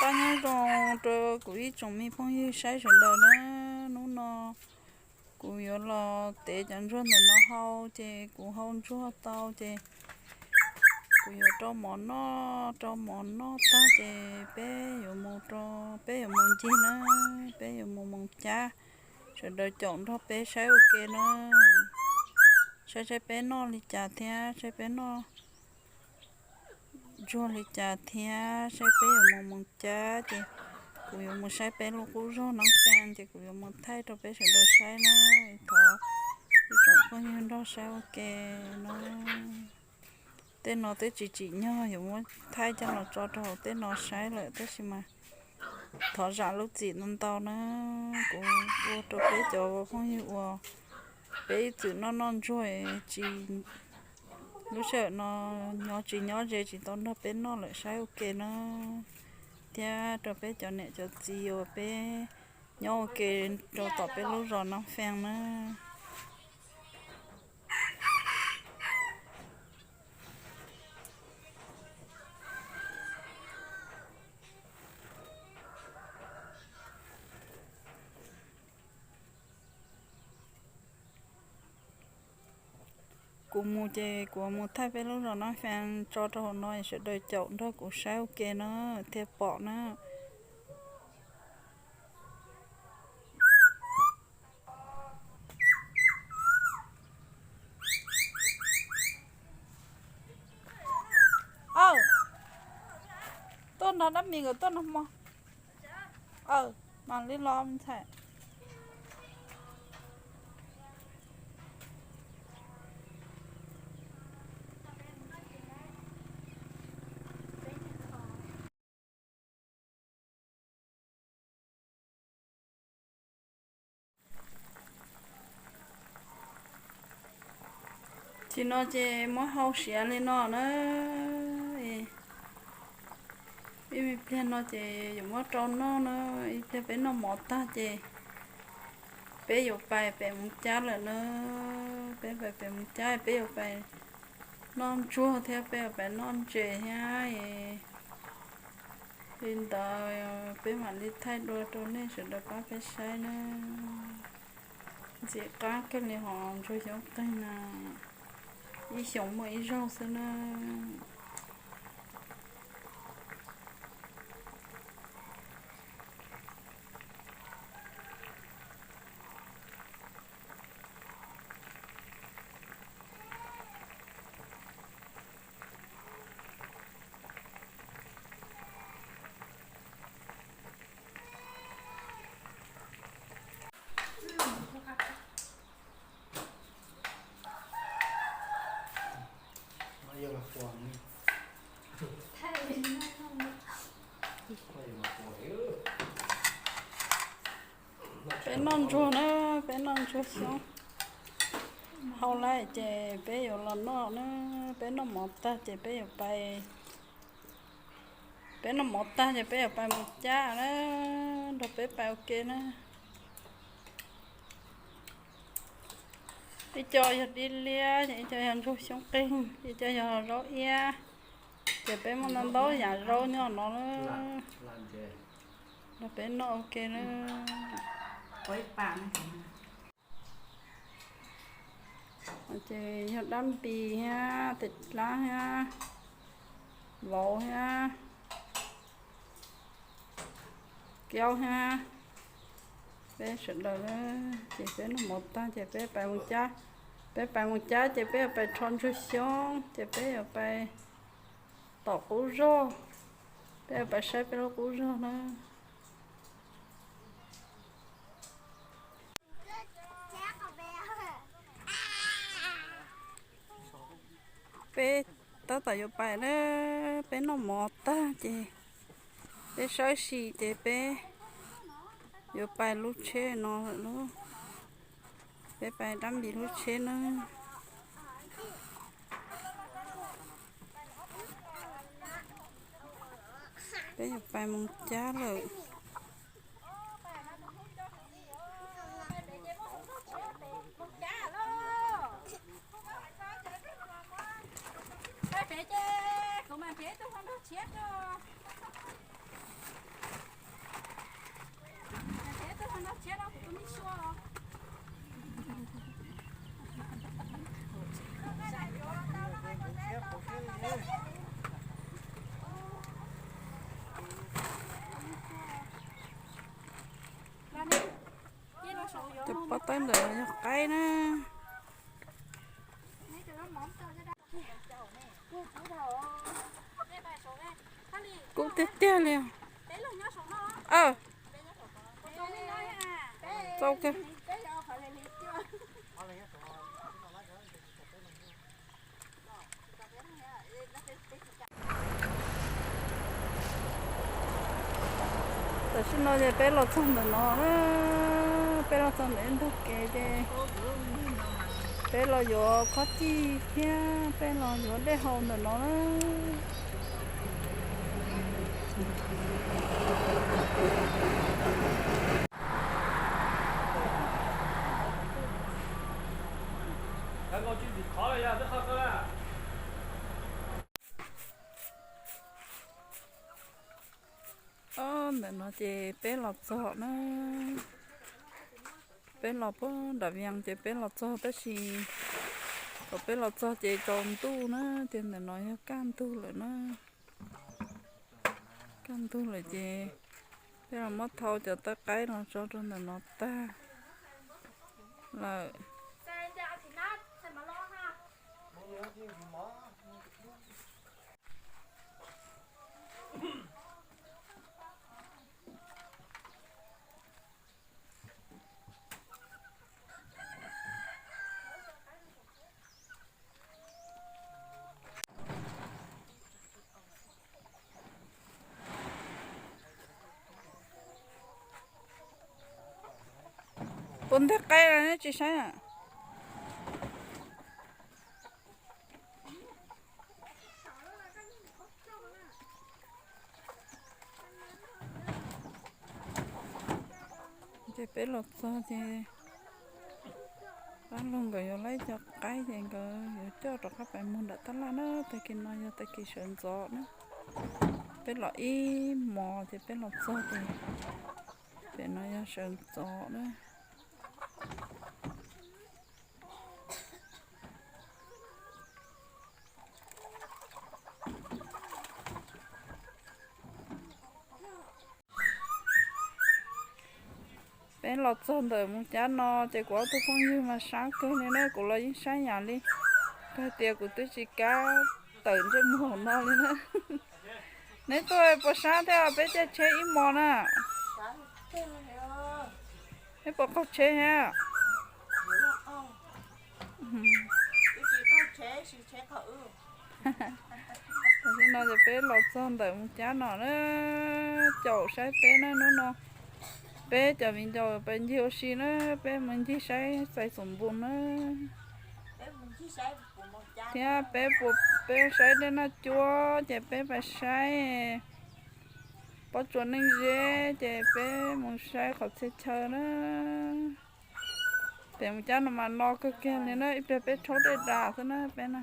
Nyob zoo rau kuv ib tsoom me phooj ywg saib sawv daws na. Hnub no kuv yuav los tev cov ntsuag ntawm no hau, ces kuv hau ntsuag tau ces kuv yuav rau mov noj, rau mov noj tag ces peb yuav mus rau, peb yuav mus ncig na, peb yuav mus moos cab, sawv daws caum nrog peb saib ua ke na. Saib saib peb noj li cas thiab saib peb noj ntsuag li cas thiab saib peb yuav mus moos cab ces kuv yuav mus saib peb lub qub zog Nab Fee ces kuv yuav mus thaij rau peb sawv daws saib na. Thov ib tsoom phooj ywg nrog saib ua ke na. Tej no twb tsis tsim nyog yuav muab thaij coj los tso rau hauv tej no saib lawm tab sis mas thov zam lub txim ntau ntau na. Kuv ua rau peb cov phooj ywg uas peb ib txwm noj noj ntsuag tsis, lub sij hawm no nyob tsis nyob ze tsis tau nrog peb noj lawm saib ua ke na, thiab rau peb cov niam cov txiv uas peb nyob ua ke rau tom peb lub zos Nab Fee na. Kuv mus ces kuv mus thaij peb lub zos Nab Fee tso rau hauv no sawv daws caum nrog kuv saib ua ke na thiaj pom na. Aw, tuaj nrog dab mis nkawd tuaj nrog hmo. Aw, mam li los me ntxhais. Tam sim no ces muab hau siav li no na. Ib me pliag no ces yuav muab rau noj na. Ib pliag peb noj mov tag ces peb yuav pais pem Moos Cab lawm na. Peb pais pem Moos Cab peb yuav pais noj ntsuag thiab peb yuav pais noj ntses thiab. Li ntawd peb mam li thaij dua rau nej sawv daws pab peb saib na. Ntxim qab kawg li hos ntsuag xyoob qeeg na, ib xyoos muaj ib zaug xwb na. Peb noj ntsuag na, peb noj ntsuag xyoob hau lawm ces peb yuav los noj na. Peb noj mov tag ces peb yuav pais, peb noj mov tag ces peb yuav pais mus cab na, nrog peb pais ua ke na. Ib co yog dib liab, ib co yog ntsuag xyoob qeeg, ib co yog zaub iab. Ces peb muaj ntau ntau yam zaub nyob no na, nrog peb noj ua ke na. Ces yog dab npis thiab, tes dlaab thiab, vauv thiab, kiaub thiab, peb sawv daws. Ces peb noj mov tag ces peb pais mus cab, peb pais mus cab ces peb yuav pais rho ntsuag xyoob ces peb yuav pais tom qub zog, peb yuav pais saib peb lub qub zog na. Peb tab tom yuav pais na, peb noj mov tag ces peb saib xyuas ces peb yuav pais lub tsheb no lawm lauj. Peb pais dab npis lub tsheb na. Peb yuav pais mus cab lawm. Cov pob tawb ntawm no yog qaib na. Kub tiag tiag li. Txau kawg. Tam sim no ces peb los txog ntawm no na, peb los txog ntawm ib ntug kev ces peb los yuav khob cij thiab peb los yuav dej haus ntawm no na. Ob, ntawm no ces peb los txog na. Peb los puag nram Vias ces peb los txog tab sis thaum peb los txog ces tsaus ntuj na, ces ntawm no yog kaj ntug lawm na. Kaj ntug lawm ces peb los muab thau cov tawb qaib no tso rau ntawm no tag lawm. Puas nteg qaib no neb tsis saib na? Ces peb los txog ces pab lug nkawd yuav laib cov qaib ces nkawd yuav coj rov qab pais muag nram tab laj na. Tag kis no yog tag kis sawv ntxov na. Peb los ib hmos ces peb los txog ces pem no yog sawv ntxov na. Peb los txog ntawm Moos Cab no ces kuv ob tug phooj ywg mas sab kawg li na, kuv los yeej saib yam li kawg tias kuv twb tsis kam tawm ntsej muag no li na. Neb tuaj puas sab thiab, peb caij tsheb ib hmos na. Neb puas qaug tsheb thiab? Tam sim no ces peb los txog ntawm Moos Cab no na, caum saib peb na hnub no. Peb cov viv ncaus pais ncig ua si na, peb mus ncig saib Xais Xum Npus na. Thiab peb puas, peb saib dej noj cuab ces peb pais saib Pob Tsuas Neej Zeb ces peb mus saib qhov txhia chaw na. Pem Moos Cab no mas no kawg kiag li na, ib pliag peb rhaub dej das xwb na peb na.